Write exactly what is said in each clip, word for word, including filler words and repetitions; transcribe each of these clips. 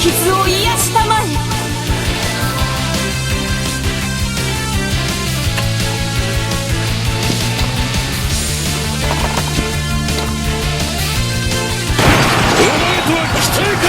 傷を癒したまえ。お前とは期待か。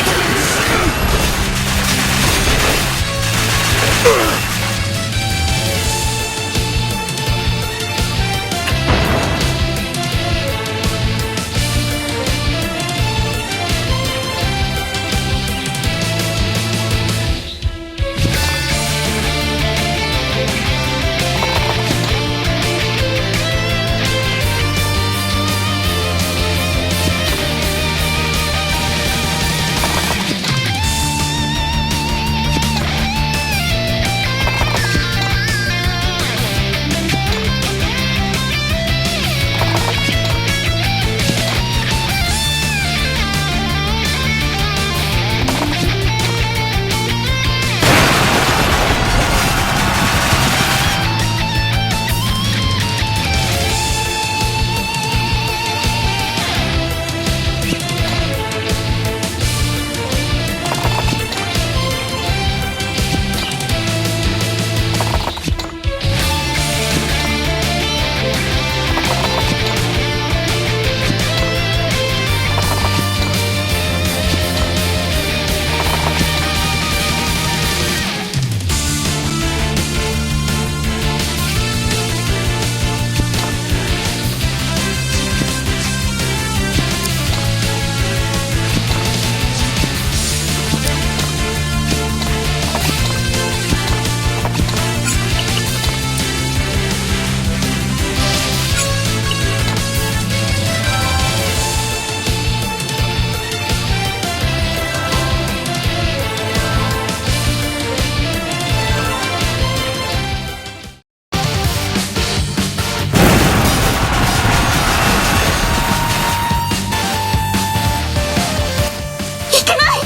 いけない！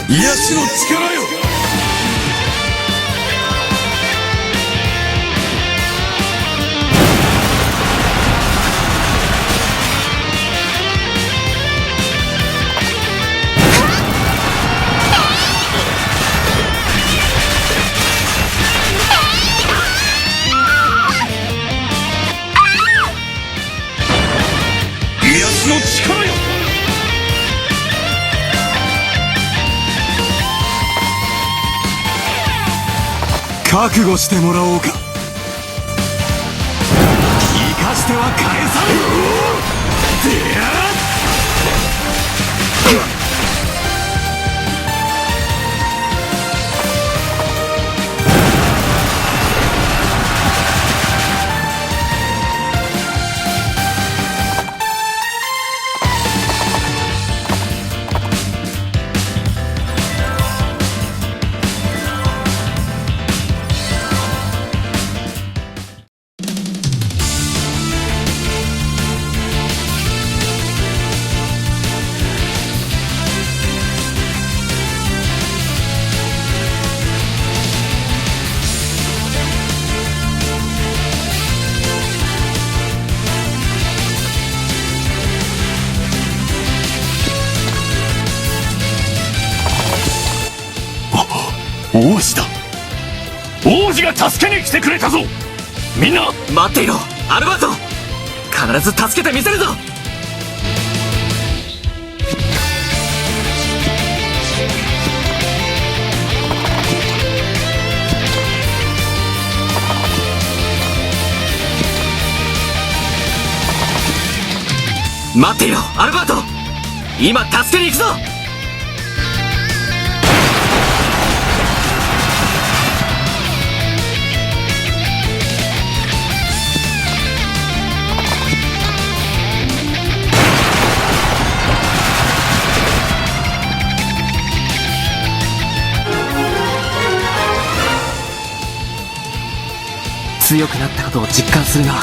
癒しの力よ！家康の力よ！覚悟してもらおうか。生かしては返さん。あ、王子だ。王子が助けに来てくれたぞ。みんな、待っていろ、アルバート。必ず助けてみせるぞ。待っていろ、アルバート。今助けに行くぞ。強くなったことを実感するな。か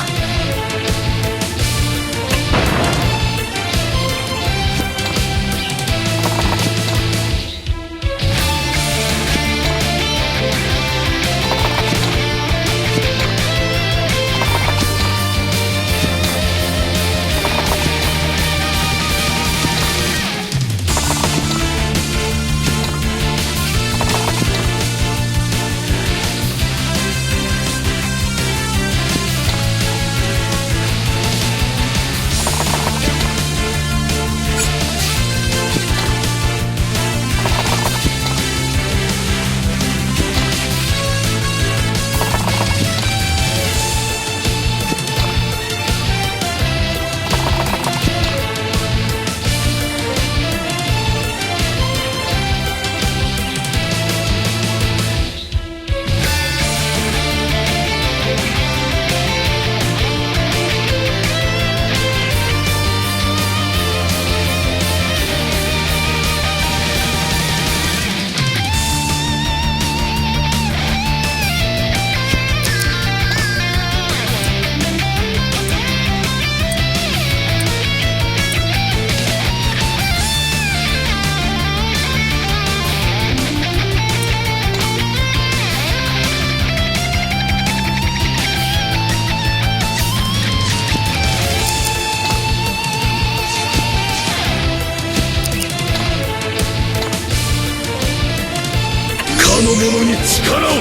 の者に力を。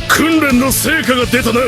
訓練の成果が出たな。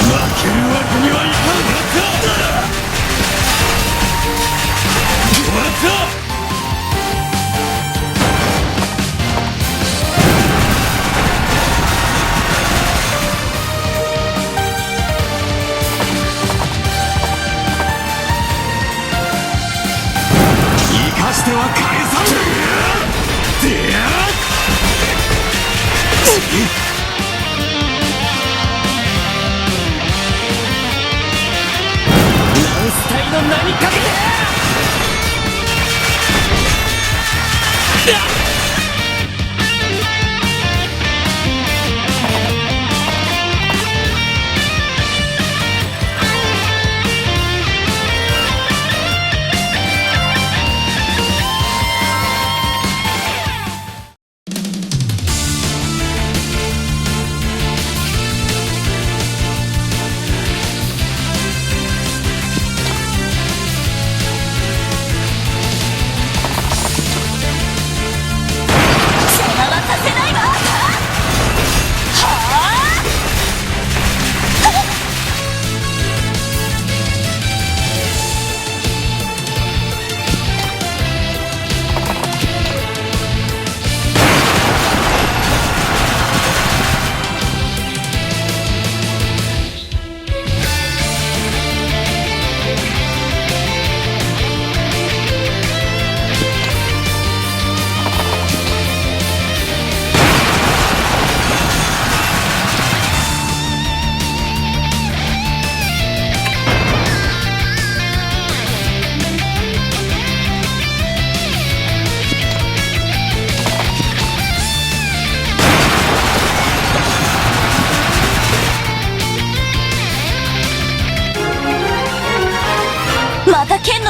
負けるわけにはいかん！生かしては返さん！ランス隊の名にかけて！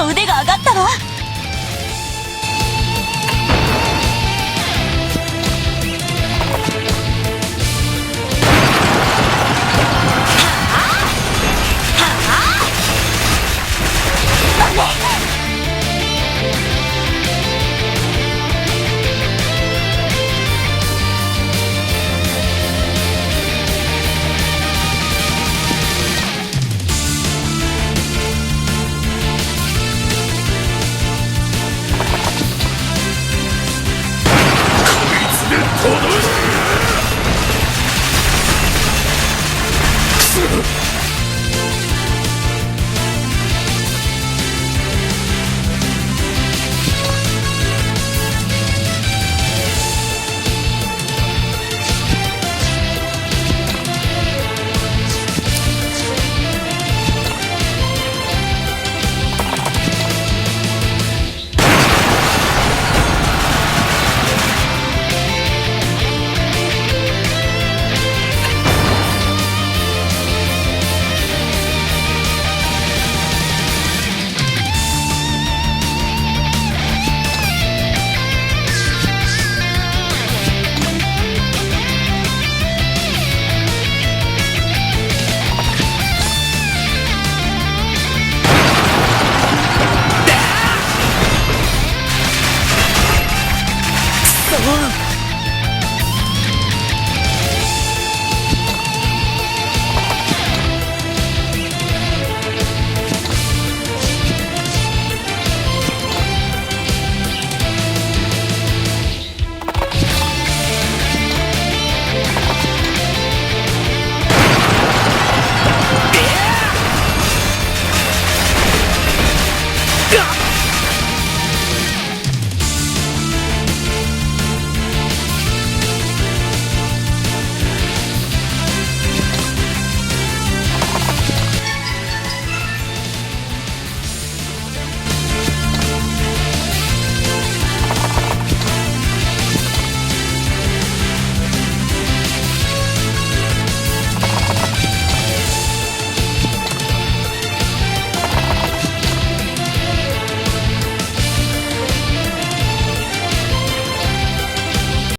腕が